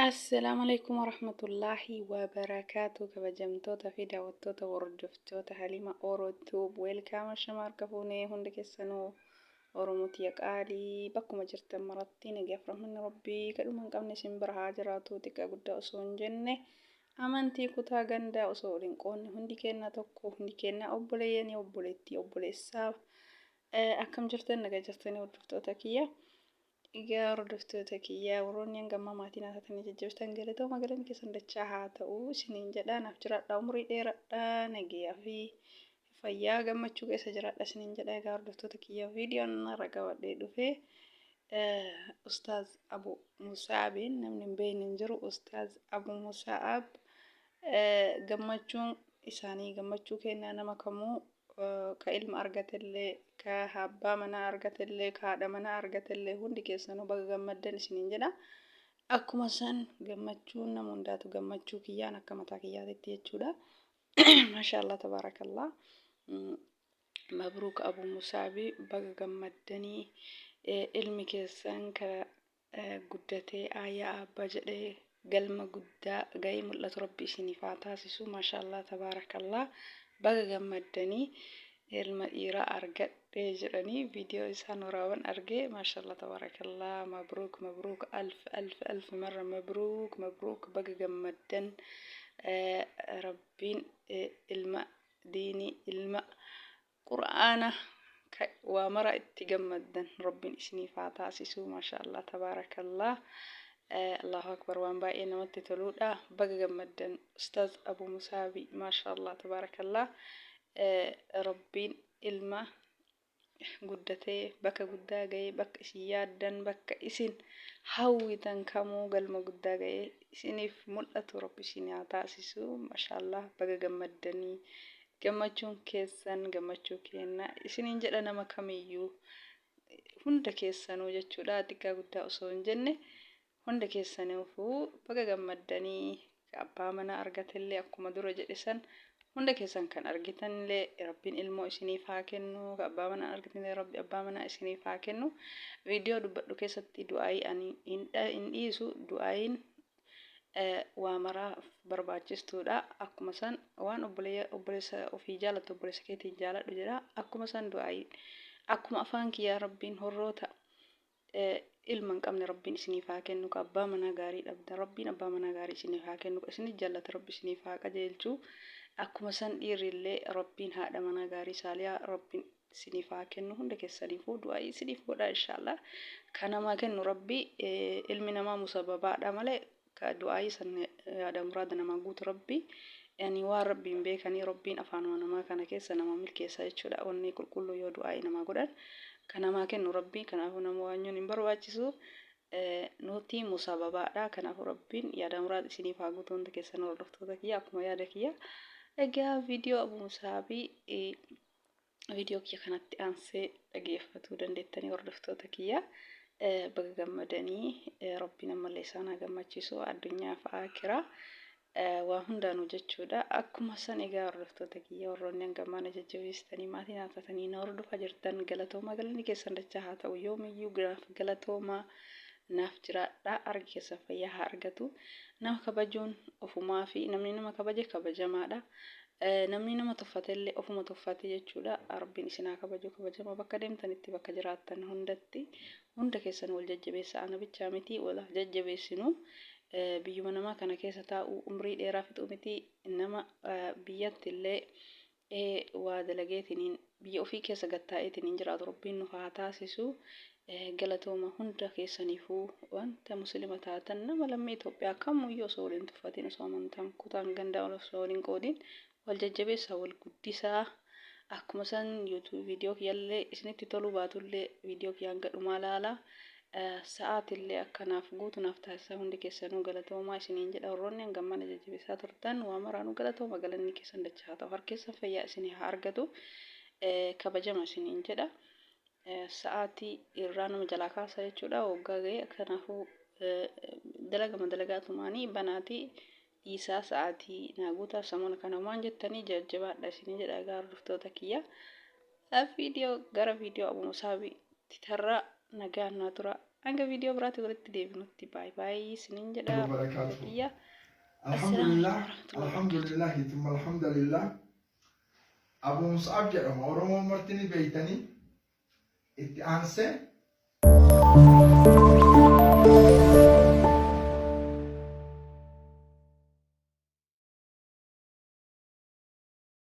Assalaamu alaikum warahmatullaahi wabarakaatu. Kabajamtoota fi daawwattoota, hordoftoota Halima Oro Tube, welcome. Ashama, harka fuunee hundi keessanuu. Oromotiya qaalii, bakkuma jirtan maratti nagaaf rahmanni Rabbii kadhuma hin qabne isin bira haa jiraatu. Xiqqaa guddaa osoo hin jenne, amantii, kutaa, gandaa osoo wal hin qoonne, hundi keenna tokko, hundi keenna obboleeyyanii, obboleettii, obboleessaa. Akkam jirtan? Nagaa jirtanii, hordoftoota kiyya? Egaa hordoftoota kiyyaa, warroonni hanga ammaa maatii naa taatanii jajjabsitan, galatooma, galanni keessan dachaa haa ta'u isiniin jedha. Naaf jiraadhaa, umurii dheeradhaa, nagayaa fi fayyaa gammachuu keessa jiraadha isiniin jedha. Egaa hordoftoota kiyyaa, viidiyoon irra qabadhee dhufe Ustaaz Abu Musaabiin namni hin beekne hin jiru. Ustaaz Abu Musaab, gammachuun isaanii gammachuu kennaa. Nama kamuu, ka ilma argatellee, ka abbaa manaa argatellee, ka haadha manaa argatellee, hundi keessanuu baga gammaddan isiniin jedha. Akkuma san gammachuun nama hundaatu gammachuu kiyyaan akka mataa kiyyaatitti jechuudha. Maashaallah, tabaarakallah. Mabruuk Abu Musaabi, baga gammaddanii. Ilmi keessan ka guddatee aayyaa abbaa jedhee galma guddaa ga'ee mul'atu Rabbi isiniif haa taasisu. Maashaallah, tabaarakallah, baga gammaddanii. Ilma dhiiraa argadhe jedhanii viidiyoo isaan waraaban argee. Maashaallah, tabaarakallah, mabruuk, mabruuk, alf alf alf marra mabruuk, mabruuk, baga gammaddan. Rabbiin ilma diinii, ilma Qur'aana, ka waa mara itti gammaddan Rabbiin isiniif haa taasisu. Maashaallah, tabaarakallah, Allahu akbar, waan baay'ee namatti toluudha. Baga gammaddan, Ustaaz Abu Musaabi. Maashaallah, tabaarakallah, Rabbiin ilma guddatee bakka guddaa ga'ee, bakka isin yaaddan, bakka isin hawwitan kamuu galma guddaa ga'ee isiniif mul'atu Rabbi isin haa taasisu. Maashaallah, baga gammaddanii, gammachuun keessan gammachuu kenna isiniin jedha. Nama kamiyyuu, hunda keessanuu jechuudha, xiqqaa guddaa osoo hin jenne, hunda keessaniifuu baga gammaddanii. Abbaa manaa argatellee, akkuma dura jedhe san, hunda keessan kan argitanillee Rabbiin ilmoo isiniif haa kennu, abbaa manaa argitanillee Rabbi abbaa manaa isiniif haa kennu. Viidiyoo dubbadhu keessatti du'aayii ani hin dhiisu. Du'aayiin waa maraaf barbaachistuudha. Akkuma san waan obboleessa ofii jaalattu obboleessa keetiin jaaladhu jedha. Akkuma san du'aayii, akkuma afaan kiyyaa, Rabbiin horroota ilma hin qabne Rabbiin isiniif haa kennu, ka abbaa manaa gaarii dhabda Rabbiin abbaa manaa gaarii isiniif haa kennu, ka isinit jallate Rabbi isiniif haa qajeelchu. Akkuma san dhiirri illee Rabbiin haadha manaa gaarii saaliyaa Rabbiin isiniif haa kennu. Hunda keessaniifuu du'aayii isiniif godha inshaallah. Ka namaa kennu Rabbi, ilmi namaa musababaadha malee, ka du'aayii san yaada muraada namaa guutu Rabbi. Yani waan Rabbiin beekanii, Rabbiin afaanuma namaa kana keessa nama milkeessa jechuudha. Onnee qulqulluu yoo du'aayii namaa godhan, ka namaa kennu Rabbi. Kanaafuu nama waanyuun hin barbaachisu, nuti musababaadha. Kanaafuu Rabbiin yaada muraada isiniif haa guutu hunda keessan, hordoftoota kiyya. Akkuma yaada kiyya, egaa viidiyoo Abu Musaabii viidiyoo kiyya kanatti aansee dhageeffatuu dandeettanii. Hordoftoota kiyya, baga gammadanii. Rabbiin ammallee isaan haa gammachiisu addunyaa fi aakiraa, waa hundaanuu jechuudha. Akkuma san egaa hordoftoota kiyya, warroonni hanga ammaa na jajjabeessitanii maatii naa taatanii na hordofaa jirtan, galatoomaa, galanni keessan dachaa haa ta'u. Yoomiyyuu naaf galatoomaa, naaf jiraadhaa, argi keessan fayyaa haa argatu. Nama kabajuun ofumaa fi namni nama kabaje kabajamaadha. Namni nama tuffatellee ofuma tuffate jechuudha. Rabbiin isin haa kabaju, kabajama, bakka deemtanitti, bakka jiraattan hundatti. Hunda keessan wal jajjabeessa, ana bichaa miti, wal haa jajjabeessinu. Biyyuma namaa kana keessa taa'u umrii dheeraa fixuu miti, nama biyyatti illee waa dalageetiniin biyya ofii keessa gattaa'eetiniin jiraatu Rabbiin nu haa taasisu. Galatooma hunda keessaniifuu. Wanta Muslima taatan, nama lammii Itoophiyaa kamuyyuu osoo waliin tuffatiin, osoo amantaan, kutaan, gandaa osoo waliin qoodiin, wal jajjabeessaa, wal guddisaa. Akkuma san YouTube viidiyoo kiyyallee isinitti toluu baatullee, viidiyoo kiyya hanga dhumaa laalaa, sa'aatillee akkanaaf guutu naaf taasisaa. Hundi keessanuu galatoomaa isiniin jedha. Warroonni hanga ammaa na jajjabeessaa turtan, waa maraanuu galatooma, galanni keessan dachaa haa ta'u, harkeessan fayyaa isinii haa argatu, kabajama isiniin jedha. Sa'aatii irraa nama jalaa kaasa jechuudha waggaa ga'e. Kanaafuu dalagama dalagaa tumaanii banaatii dhiisaa, sa'aatii naa guutaa samoona kana waan jettanii, jajjabaadha isinii jedha. Egaa hordoftoota kiyya, viidiyoo gara viidiyoo Abu Musaabii tarraa nagaan naa tura. Hanga viidiyoo biraatti walitti deebinutti baay baay isiniin jedha. Wabarakaatuh. Kiyya. Assalaamu Alhamdulillah, alaikum warahmatullahi wabarakatuh. alhamdulillah, thumma alhamdulillah. Abu Mus'ab jedhama. Oromoon marti ni beeytanii. Itti aansee